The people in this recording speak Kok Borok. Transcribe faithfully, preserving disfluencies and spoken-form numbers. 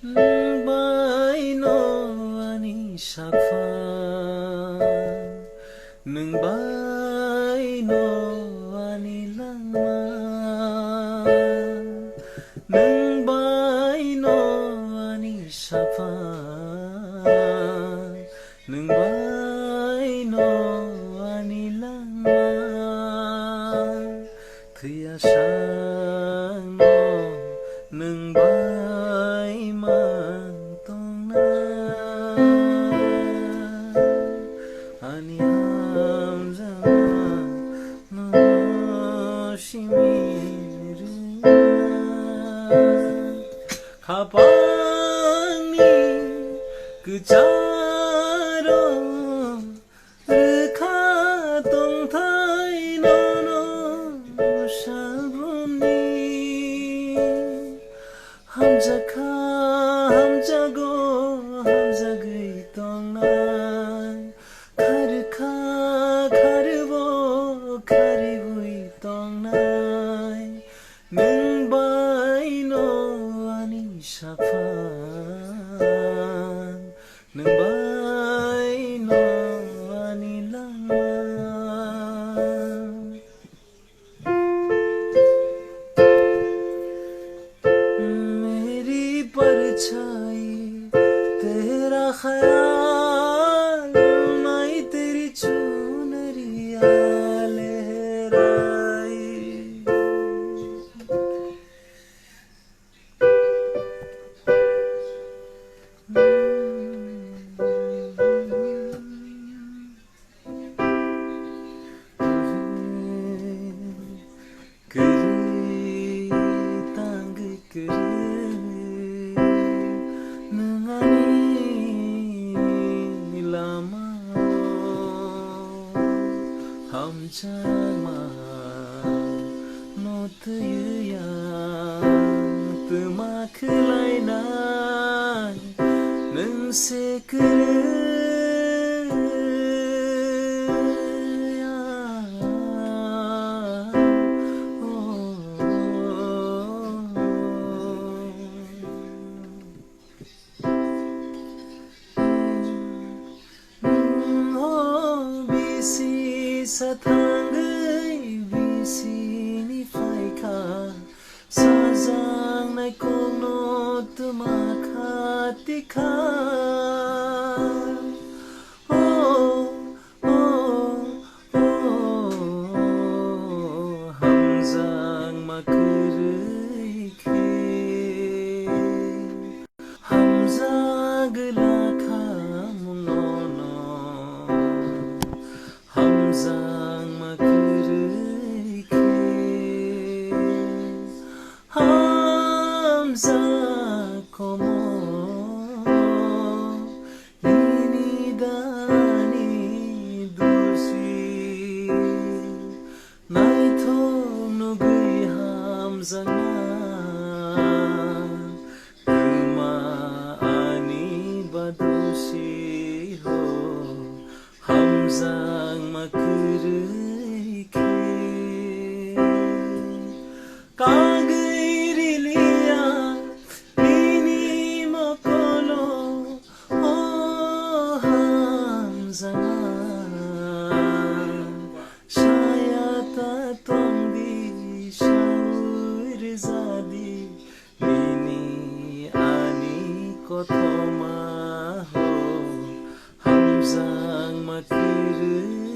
Nwng bai no ani sakha, nwng bai no ani langma, nwng bai no ani sakha, nwng bai no ani langma. Thwiyasak no nwng bai man tongna, ani hamjakma no simi rwna. Khapangni kwcharo rwkha tongthai nono sabrumni. Hamjakha, hamjago, hamjagwi tongnai. Kharwkha, kharwo, kharwi tongnai. Nwng bai no ani sakha, nwng bai no ani langma. Meri parchai, tera khayal, mai teri chunariya lehrai. Kwrwi tangwi kwrwi nwng ani lama hamjakma no twiwi ang twma khwlainai nwng se kwrwi ang. Oh, oh, oh. Oh, bisi sathangwi bisini phaikha, sajaknai kokno twma kha tikha. Oh, oh, oh, hamjakma kwrwi khe. Hamjagwla khamung nono, hamjakma kwrwi khe, hamjak komo nini dani dusi. Naithok nugwi hamjakma, twma ani badusi ho, hamjakma kwrwi khe. Kagwi riliya nini mokolo, o hamjakma. Saya ta tongdi, saui rwjadi, nini ani kothoma ho, hamjakma Twrwi